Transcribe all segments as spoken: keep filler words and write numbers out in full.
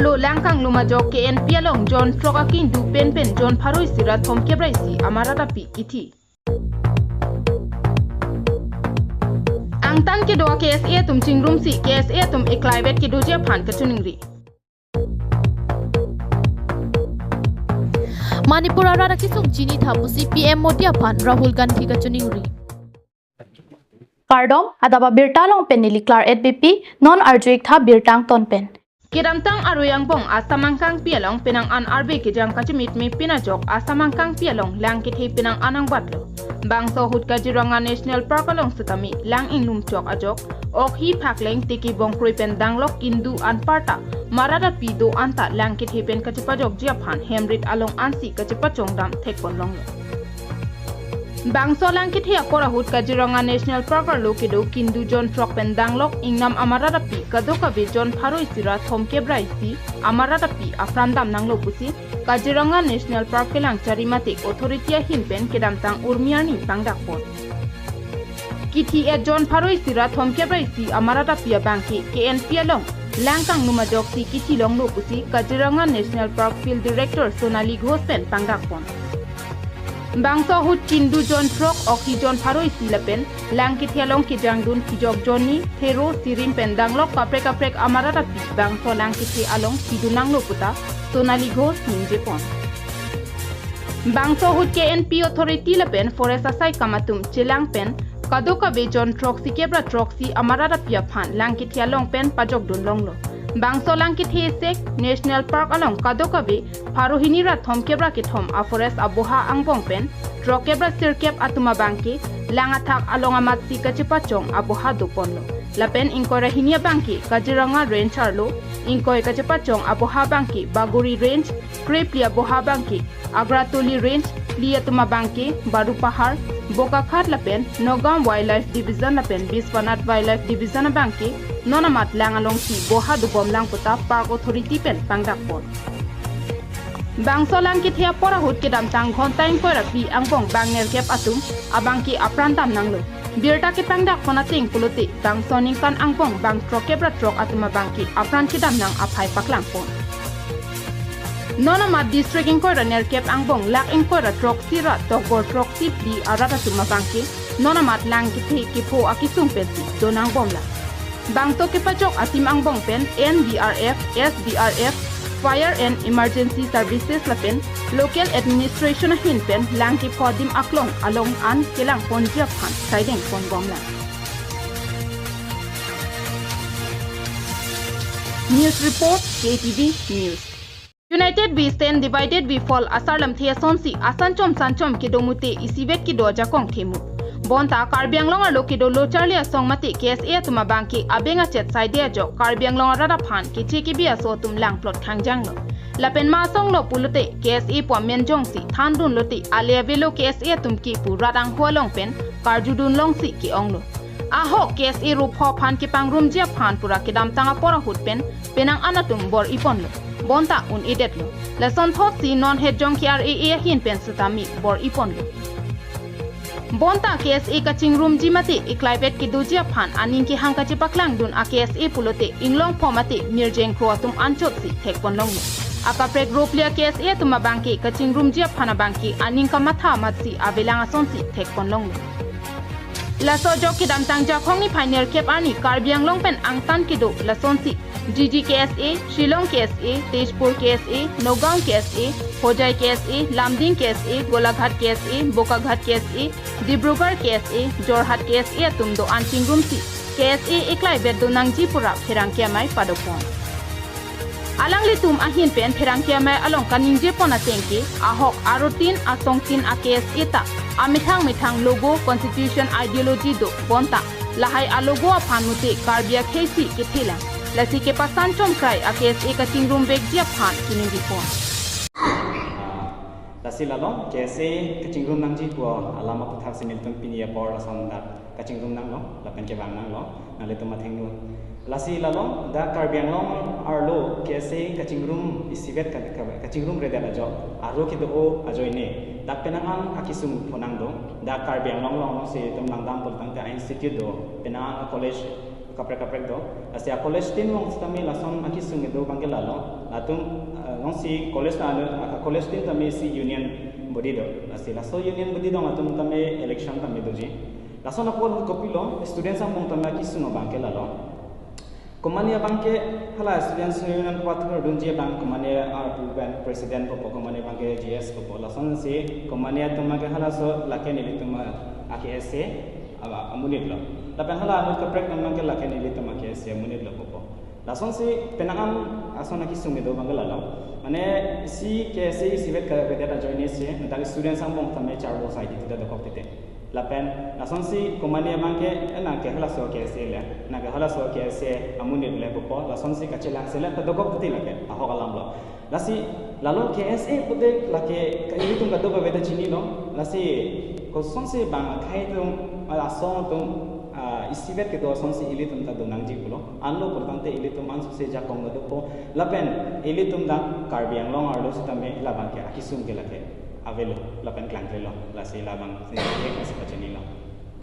Lo lang kanglum ajok K N P along John throk akindu pen pen John pharo isi ra thomkep ra isi amarat api kithi. Angtan kedo a K S A atum chingrumsi K S A atum eklaivet kedoji aphan kachiningri. Manipur arat akesung chinitha pusi P M Modi aphan Rahul Gandhi kachiningri. Kardom, adap abirta along pen neli Claret Beypi, non arju-ik tha birta angton pen. Kedamtang arui angbong Assam angkangpi along penang an arve kejang kachemitme pin ajok Assam angkangpi along lang kethe penang an angbatlo. Bangso ahut Kaziranga National Park along setame lang inglum chok ajok, okhi phakleng teke bongkroi pen danglok kindu anparta marat api do anta lang kethe pen kachepajokji aphan hemrit along ansi kachepachongdam thekponlonglo. Bangso lang kethe apor ahut Kaziranga National Park arlo kedo kindu John throk pen danglok ingnam amarat api kadokave John pharo isi ra thomkep ra isi amarat api apran damnanglo pusi Kaziranga National Park kelang chari mate authority ahin pen kedamtang urmi arni pangdakpon. Kithi-et John pharo isi ra thomkep ra isi amarat api abangke K N P along lang kanglum ajoksi kithilonglo pusi Kaziranga National Park Field Director Sonali Ghosh pen pangdakpon. Bangso ahut kindu John throk, okhi John pharo isi lapen lang kethe along kejangdun kijok jonni, thero, sirim pen danglok kaprek kaprek amarat api bangso lang kethe along kidunnanglo puta Sonali Ghosh ningjepon. Bangso ahut K N P authority lapen forest asaikam atum chelang pen kadokave John throksikep ra throksi amarat api aphan lang kethe along pen pajokdunlonglo. Bangso lang kethe sek National Park along kadokave pharo hini ra thomkep ra kethom a forest aboha angbong pen throkkep ra sirkep atum abangke lang athak along amatsi kachepachong aboha doponlo. Lapen ingkoi ra hini abangke Kaziranga Range arlo, ingkoi kachepachong aboha abangke Bagori Range, krephli aboha abangke Agratoli Range, phli atum abangke Barupahar, Bokakhat lapen Nagaon Wildlife Division lapen Biswanath Wildlife Division abangke non amat lang alongsi boha dobomlang puta Park Authority pen pangdakpon. Bangso lang kethe apor ahut kedamtang ghonta ingkoi ra phli angbong bang nerkep atum abangke apran damnanglo. Birta kepangdakpon ateng pulote bangso ningkan angbong bang throkkep ra throk atum abangke apran kedamnang aphai paklangpon. Non amat district ingkoi ra nerkep angbong lak ingkoi ra throksi ra tokbor throksi phli arat atum abangke non amat lang kethe kepho akesung pensi donangbomlang. Bangso kepajok atim angbong pen N D R F, S D R F, Fire and Emergency Services lapen local administration ahin pen lang kepho adim aklong along an kelangponji aphan saidengponbomlang. News report, K T V News. United we stand, divided we fall asar lamthe asonsi asanchom sanchom kedo mute isivet kedo ajakong themu. Bonta Karbi Anglong arlo kedo lo charli asong mate K S A atum abangke abeng achet saide ajok Karbi Anglong arat aphan keche kebi aso atum langplot khangjanglo. Lapen ma asonglo pulote K S A pu amen jongsi thandunlote ale avelo K S A atum ke pu rat angho along pen karjudunlongsi ke-onglo. Ahok K S A ropho aphan kepangrumji aphan pura kedamtang apor ahut pen penang an atum bor-iponlo. Bonta un-edetlo. Lasonthotsi non hetjong K R A A ahin pen setame bor-iponlo. Bonta K S A kachingrumji mate eklaivet kedoji aphan aning kehang kachepaklangdun a K S A pulote inglongpho mate mirjeng kro atum anchotsi thekponlonglo. Akaprek rople a K S A atum abangke kachingrumji aphan abangke aning kamatha amatsi avelang asonsi thekponlonglo. Laso ajok kedamtang Jakhong niphai nerkep arni Karbi Anglong pen angtan kedo lasonsi G G K S A, Shillong K S A, Tezpur K S A, Nagaon K S A, Hojai K S A, Lumding K S A, Golaghat K S A, Bokaghat K S A, Dibrugarh K S A, Jorhat K S A atum do-an chingrumsi K S A eklaivet donangji pura pherangke amei padopon. Alanglitum ahin pen pherangke amei along kaningjepon atengke, ahok arotin asongtin a K S A ta amethang methang logo, constitution, ideology do bonta lahai a logo aphan mute Karbi akhei si kethelang. Lasi kepasan chomkrai a K S A kachingrum vekji aphan keningjepon. Ah, lasi lalo K S A kachingrum nangji pu alam aputhaksi nelitum pini apor ason dak kachingrum nanglo, lapen kevang nanglo, nanglitum athengno. Lasi lalo, dak Karbi Anglong arlo K S A kachingrum isivet ka, ka, kachingrumredet ajok, aro kedo-o ajoine, dak penang an akesung phonang do, dak Karbi Anglong along si itum langdam pulotangte a institute do, penang an college kaprek kaprek do. Lasi a-college tin along sitame lason akesung kedo abangke lalo. Latum, eh, alongsi college na, a-college tin tame isi union body do. Lasi laso union body along latum tame election tame doji. Lason apor kopilo, students angbong tame akesung abangke lalo. Komane abangke hala students union kepathurdunji abang, komane arpu pen president kopo, komane abangke G S kopo. Lasonsi komane atum abangke halaso lake nelitum a-K S A aba amonit lo. Lapen hala anut kaprek atum abangke lake nelitum a-K S A amonit lo kopo. Lasonsi penang an ason akesung kedo abangke lalo. Mane isi K S A isivet kavedet ajoine si, dak students angbong tame charbo sai di tidak dokok titi. Lapen lasonsi komane abangke, eh, nangke halaso K S A le, nangke halaso K S A amonit le kopo, lasonsi kachelang selet ta dokok titi lake, ahok alam lo. Lasi lalo K S A pute lake ka ilitum kadokave ta chinilo. Lasi kosonsi bang akhei atum, ah, asong atum, ah, isivet kedo asonsi ilitum ta donangji pulo. Anlo pulotangte ilitum ansose jakong ta dopo. Lapen ilitum dak Karbi Anglong arlo sitame labangke akesung ke lake avelo, lapen klangklelo. Lasi labang si, si pachinilo.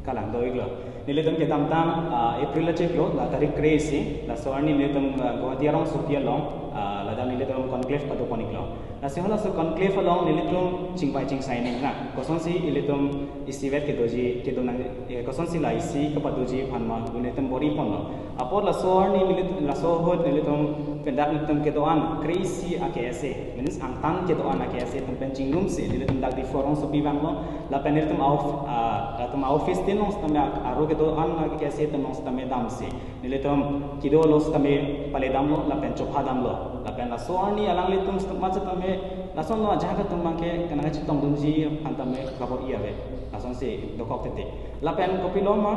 Kalang do-iklo. Nelitum kedamtang, ah, April achiklo, la tarik kre-isi, laso arni nelitum, ah, Guwahati arongsopi along, ah, ladak nelitum conclave padopon-iklo. Lasi halaso conclave along nelitum chingvai chingsai nang na. Kosonsi ilitum isivet kedoji, kedonang, eh, kosonsi la isi kepadoji aphan ma, nelitum bor-iponlo. Apot laso arni nelitum, laso ahut nelitum pendak nelitum kedo-an kre-isi a-K S A, means angtan kedo-an a-K S A atum pen chingrumsi nelitum dak Diphu arongsopi vanglo, lapen nelitum auf-, ah, latum office tin along sitame aro kedo-an a-K S A atum along sitame damsi nelitum kedo along sitame paledamlo, lapen chopha damlo, lapen laso arni alanglitum sitame, lason lo ajahak atum abangke kanang kachetongdunji aphan tame kabor-i ave, lasonsi dokok titi. Lapen kopilo ma,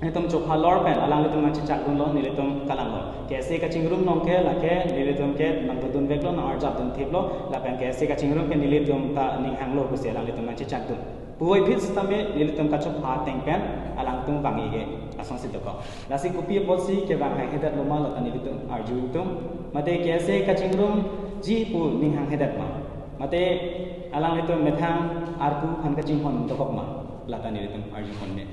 itum chopha lor pen alanglitum nangchechakdunlo, nelitum kalanglo. K S A kachingrum along ke lake nelitum ke nangdodunveklo, nang-arjapdunthiplo, lapen K S A kachingrum ke nelitum ta ninghanglo pusi alanglitum nangchechakdun. Puvoiphit sitame nelitum kachopha ateng pen alangtum vang-ik-e, lasonsi dokok. Lasi kopi apotsi kevang haihedetlo ma lata nelitum arju-ikdun. Mate K S A kachingrumji pu ninghanghedet ma? Mate alanglitum methang arpu aphan kachinghon dokok ma? Lata nelitum arjupon ne.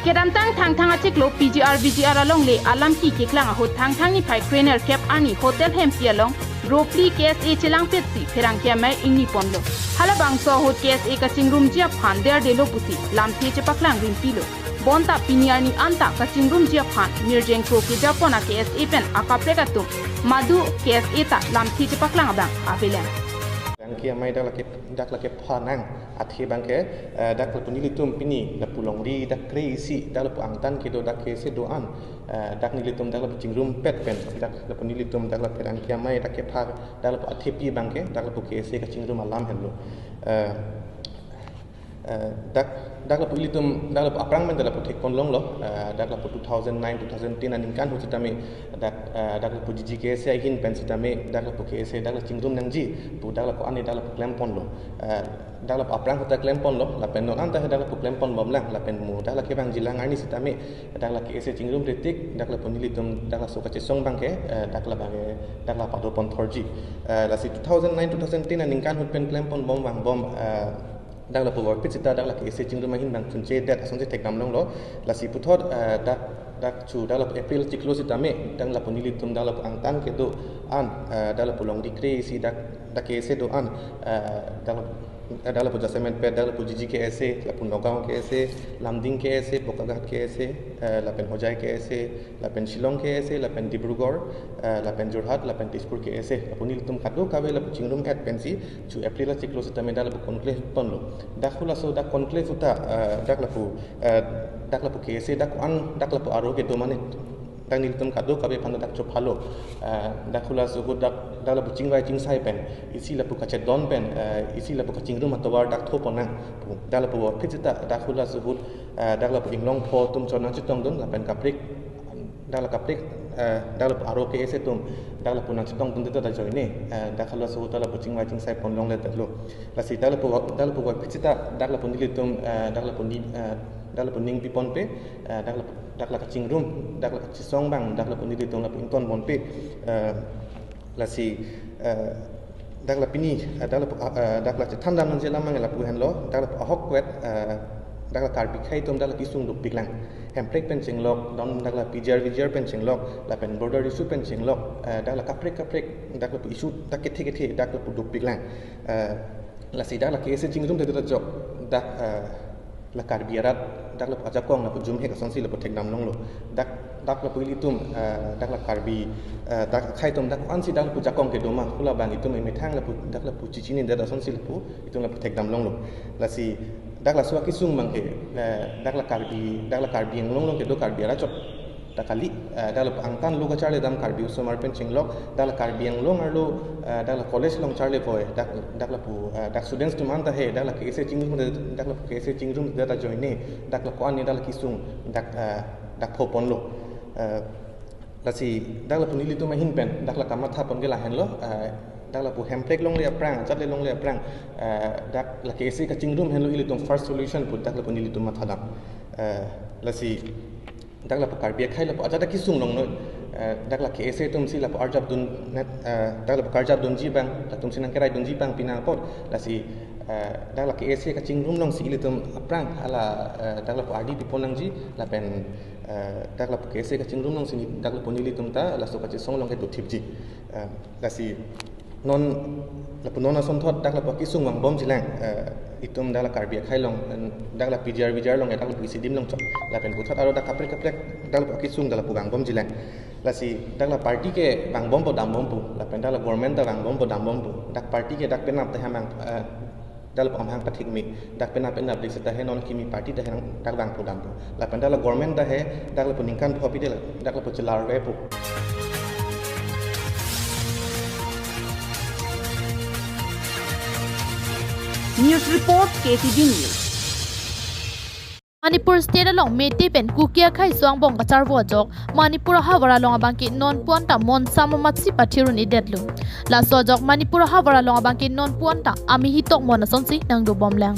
Kedamtang Thangthang achiklo P G R V G R alongle alamki keklang ahut Thangthang niphai krenerkep arni hotel hempi along ropli K S A chelangpetsi pherangke amei ingniponlo. Halabangso ahut K S A kachingrumji aphan derdelo pusi lamthe chepaklang rimpilo. Bonta pini arni anta kachingrumji aphan mirjeng kro kejapon a-K S A pen akaprek atum madu K S A ta lamthe chepaklang abang avelang. Pherangke amei dak lake, dak lake phanang athe abangke, eh, dak lapu nelitum pini lapu longri dak kre-isi, dak lapu angtan kedo dak K S A do-an, eh, dak nelitum dak lapu chingrumpet pen, dak lapu nelitum dak lapu pherangke amei dak kepha, dak lapu athepi abangke dak lapu K S A kachingrum alam henlo. Eh, eh, dak, dak lapu ilitum, dak lapu aphrang pen dak lapu thekponlonglo, eh, dak lapu two thousand nine, two thousand ten aningkan ahut sitame, dak, eh, dak lapu G G K S A ahin pen sitame, dak lapu K S A dak la chingrum nangji pu dak lapu ani dak lapu klemponlo. Eh, dak lapu aphrang ahut ta klemponlo, lapen non anta dak lapu klempon bomlang, lapen mo dak la kevangjilang arni sitame, dak la K S A chingrumre tik, dak lapu nelitum dak laso kachesong abangke, eh, dak la abangke, dak la padopon thorji. Eh, lasi two thousand nine, two thousand ten aningkan ahut pen klempon bom vangbom, eh, dak lapu vorphit sita dak la K S A chingrum ahin abang chunchedet asonsi thekdamlonglo. Lasi puthot, eh, dak, dak chu dak lapu April achiklo sitame, dak lapu nelitum dak lapu angtan kedo-an, eh, dak lapu longri kre-isi dak, dak K S A do-an, eh, dak lapu, eh, dak lapu jasemet pet, dak lapu G G K S A, lapu Nagaon K S A, Lumding K S A, Bokaghat K S A, eh, lapen Hojai K S A, lapen Shillong K S A, lapen Dibrugarh, eh, lapen Jorhat, lapen Tezpur K S A. Lapu nelitum kadokave lapu chingrum-et pensi, chu April achiklo sitame dak lapu conclave ponlo. Dak halaso dak conclave ahut ta, eh, dak lapu, eh, dak lapu K S A dak an, dak lapu aro kedo mane, dak nelitum kadokave aphan dak chophalo. Eh, dak halaso ahut dak, dak lapu chingvai chingsai pen, isi lapu kachedon pen, eh, isi lapu kachingrum atovar dak thoponang. Dak lapu vorphit sita, dak halaso ahut, eh, dak lapu inglongpo atum chot nangchetongdun, lapen kaprek, dak la kaprek, eh, dak lapu aro K S A atum, dak lapu nangchetongdun det ta ajoine, eh, dak halaso ahut dak lapu chingvai chingsai ponlongledetlo. Lasi dak lapu, dak lapu vorphit sita, dak lapu nelitum, eh, dak lapu ni, eh, dak lapu ning piponpe, eh, dak lapu, dak la kachingrum, dak la kachesong abang, dak lapu nelitum lapu ingtonponpe, eh, lasi, eh, dak la pini, eh, dak lapu, eh, dak la chethandam nangji alam abang lapu henlo, dak lapu ahok kwet, eh, dak la Karbi akhei atum dak la kesung dopiklang. Hemprek pen chenglok, non dak la P G R V G R pen chenglok, lapen border issue pen chenglok, eh, dak la kaprek kaprek dak lapu issue dak kethe kethe dak lapu dopiklang. Eh, lasi dak la K S A chingrumde ajok dak, eh, la Karbi arat dak lapu ajakong lapu jumhek asonsi lapu thekdam longlo. Dak dak lapu ilitum, eh, dak la Karbi, eh, dak akhei atum dak ansi dak lapu jakong kedo ma, pu labang itum emethang lapu dak lapu chichinidet asonsi lapu itum lapu thekdam longlo. Lasi dak laso akesung abangke, eh, dak la Karbi, dak la Karbi Anglong along kedo Karbi arat chot ta kali, eh, dak lapu angtan lo kacharlidam Karbi osomar pen chenglok, dak la Karbi Anglong arlo, eh, dak la college along charli poi, dak, dak lapu, eh, dak students atum anta he, dak la K S A chingrumde, dak lapu K S A chingrumde ta join ne, dak la ko-an ne dak la kesung, dak, eh, dak phoponlo. Eh, lasi dak lapu nelitum ahin pen, dak la kamatha pon ke lahenlo, eh, dak lapu Hemprek longle aphrang, achatle longle aphrang, eh, dak la K S A kachingrum henlo ilitum first solution pu dak lapu nelitum mathadam. Eh, lasi dak lapu Karbi akhei lapu ajat dak kesung longno, eh, dak la K S A atumsi lapu arjap dun net, eh, dak lapu karjap dunji abang, latumsi nangkerai dunji abang pina apot, lasi, eh, dak la K S A kachingrum alongsi ilitum aphrang hala, eh, dak lapu ardi pipon nangji, lapen, eh, dak lapu K S A kachingrum alongsi ne, dak lapu nelitum ta laso kachesong along kedo thipji. Eh, lasi non lapu non asonthot dak lapu akesung vangbomjilang, eh, itum dak la Karbi akhei along, eh, dak la P G R V G R along, eh, dak lapu isidim along chot, lapen puthot aro dak kaprek kaprek dak lapu akesung dak lapu vangbomjilang. Lasi dak la party ke vangbompo dambompo, lapen dak la government ta vangbompo dambompo, dak party ke dak penap ta hemang, eh, dak lapu amahang pathik me, dak penap penap dik seta he non kimi party ta he nang dak vangpo dampo. Lapen dak la government ta he, dak lapu ningkan pho pi de la, dak lapu chelar vepo. News report, K T V News. Manipur State along Meitei pen Kuki akhei so angbong kacharvo ajok Manipur ahavar along abangke non pu anta monsam amatsi pathir un-edetlo. Laso ajok Manipur ahavar along abangke non pu anta amehi tokmon asonsi nangdobomlang.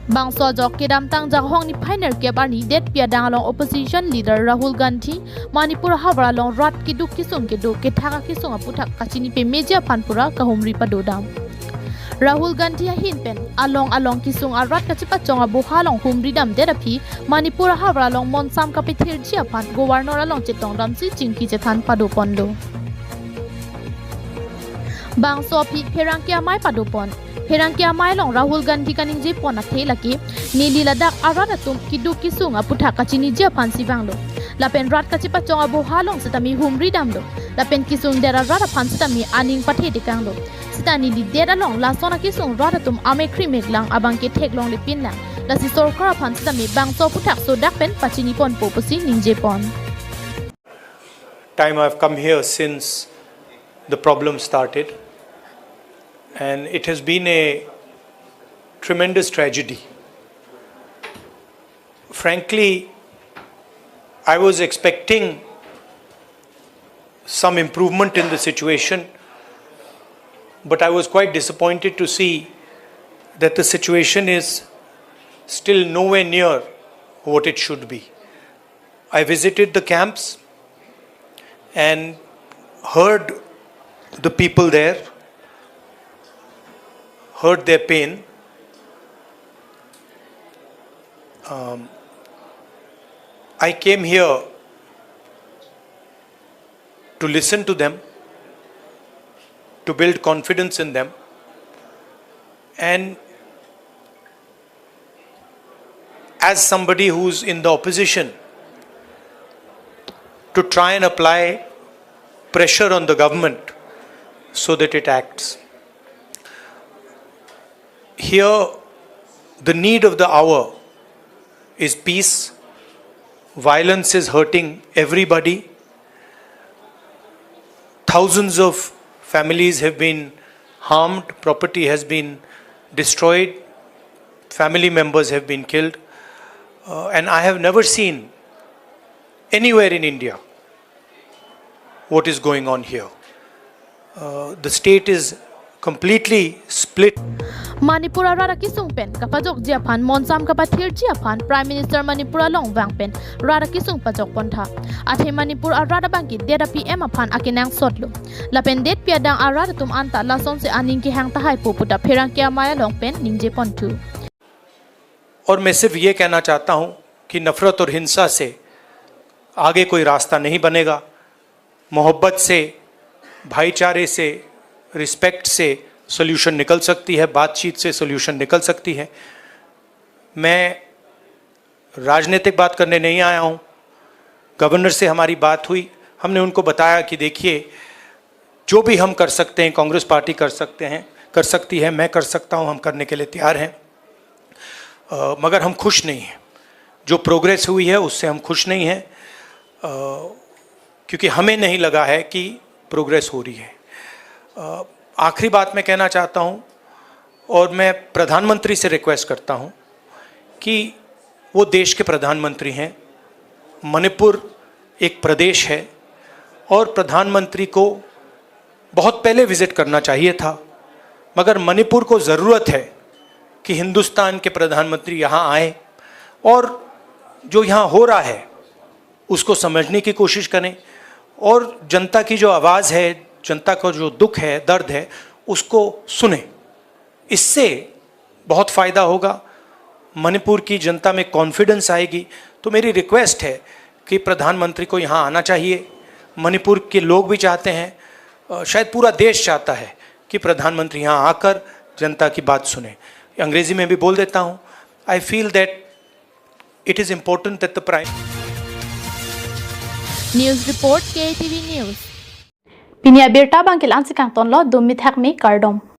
Bangso ajok kedamtang Janghong niphai nerkep arni detpi adang along opposition leader Rahul Gandhi Manipur ahavar along rat keduk kesung kedo kethak akesung aputhak kachini pemeji aphan pura kahumri padodam. Rahul Gandhi ahin pen along along kesung arat kachepachong aboha along humri damdet aphi Manipur ahavar along monsam kapethirji aphan Governor along chetongdamsi chingki chethan padoponlo. Bangso aphi pherangke amei padopon. Pherangke amei along Rahul Gandhi kaningjepon athe lake neli ladak arat atum keduk kesung aputhak kachiniji aphansi vanglo. Lapen rat kachepachong aboha along sitame humri damlo. Lapen kesungdet arat aphan sitame aning pathetekanglo. Sita neli det along lason akesung rat atum amekhri meklang abangke theklonglepinlang. Lasi sorkar aphan sitame bangso aputhak sodak pen pachiniponpo pusi ningjepon. Time I've come here since the problem started, and it has been a tremendous tragedy. Frankly, I was expecting some improvement in the situation, but I was quite disappointed to see that the situation is still nowhere near what it should be. I visited the camps and heard the people there, heard their pain. Um, I came here to listen to them, to build confidence in them, and as somebody who's in the opposition, to try and apply pressure on the government so that it acts. Here, the need of the hour is peace. Violence is hurting everybody. Thousands of families have been harmed, property has been destroyed, family members have been killed. Uh, and I have never seen anywhere in India what is going on here. Uh, the state is completely split. Manipur arat akesung pen kapajokji aphan monsam kapathirji aphan Prime Minister Manipur along vang pen rat akesung pajokpontha. Athe Manipur arat abangke det aphi em aphan akenangsotlo. Lapen detpi adang arat atum anta lasonsi aning kehang tahaipo puta pherangke amei along pen ningjeponthu. और मैं सिर्फ ये कहना चाहता हूँ कि नफरत और हिंसा से आगे कोई रास्ता नहीं बनेगा। मोहब्बत से, भाईचारे से, रिस्पेक्ट से सॉल्यूशन निकल सकती है, बातचीत से सॉल्यूशन निकल सकती है। मैं राजनीतिक बात करने नहीं आया हूँ। गवर्नर से हमारी बात हुई, हमने उनको बताया कि देखिए, जो भी हम कर सकते हैं, कांग्रेस पार्टी कर सकते हैं, कर सकती है, मैं कर सकता हूँ, हम करने के लिए तैयार हैं। अ, मगर हम खुश नहीं हैं, जो प्रोग्रेस हुई है उससे हम खुश नहीं हैं, अ, क्योंकि हमें नहीं लगा है कि प्रोग्रेस हो रही है। अ, आखिरी बात मैं कहना चाहता हूँ और मैं प्रधानमंत्री से रिक्वेस्ट करता हूँ कि वो देश के प्रधानमंत्री हैं, मणिपुर एक प्रदेश है और प्रधानमंत्री को बहुत पहले विजिट करना चाहिए था, मगर मणिपुर को ज़रूरत है कि हिंदुस्तान के प्रधानमंत्री यहाँ आए और जो यहाँ हो रहा है उसको समझने की कोशिश करें और जनता की जो आवाज़ है, जनता का जो दुख है, दर्द है, उसको सुने। इससे बहुत फ़ायदा होगा, मणिपुर की जनता में कॉन्फिडेंस आएगी। तो मेरी रिक्वेस्ट है कि प्रधानमंत्री को यहाँ आना चाहिए। मणिपुर के लोग भी चाहते हैं, अ, शायद पूरा देश चाहता है कि प्रधानमंत्री यहाँ आकर जनता की बात सुने। अंग्रेजी में भी बोल देता हूँ, I feel that it is important that the Prime News Report, K T V News. Pini abirta abang ke la-an si kangtonlo, dum mithak me, kardom.